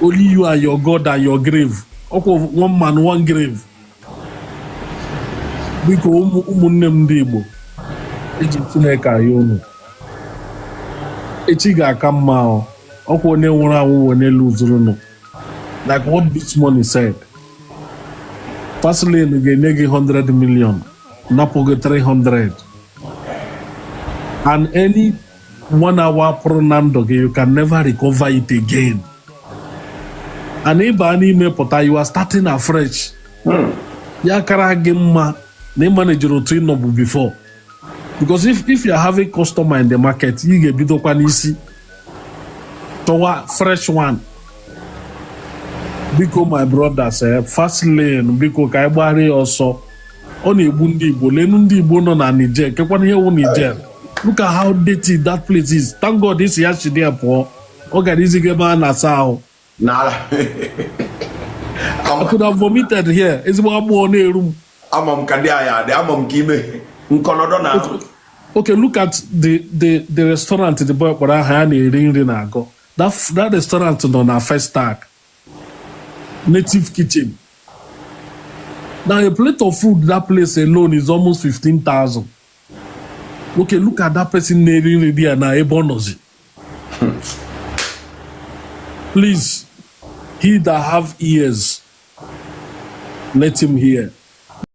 Only you and your God and your grave. Ọkwa one man, one grave. Biko, ụmụnne m ndị Igbo, eji Chineke ayọ unu, echi ga-aka mma o. Ọkwa onye nwụrụ anwụ onye luzuru. Like what Beach Money said, Fastlane ga-enye gị 100 million, napụ gị 300, and any one hour pụrụ na ndụ gị, you can never recover it again. And ịba n'ime pụta, you are starting afresh. Ya kara gị mma na ịmanejiri otu ịnọbụ before, because if you are having customer in the market, ị ga-ebidokwa n'isi chọwa fresh one. Biko, my brothers, fast lane, biko, ka anyị gbara ya ọsọ. Ọ na-egbu ndị Igbo. Lenu ndị Igbo nọ na Niger. Kekwana ihe wụ Niger? Look at how dirty that place is. Thank God isi ya chidi ya pụọ. Ọ gara iziga ebe a na-asa ahụ. N'ala. I could have vomited here. Ezigbo agbụọ na-eru m. Ama m ka dị anyị adị, ama m ka ime nkọnọdọ na. Okay, look at the restaurant the boy kpọrọ aha ya na-eri nri na-agọ. That restaurant nọ na Festac, Native Kitchen. Now, a plate of food that place alone is almost 15,000. Okay, look at that person na-eri nri there na ebe ọ nọzi. Please, he that have ears, let him hear.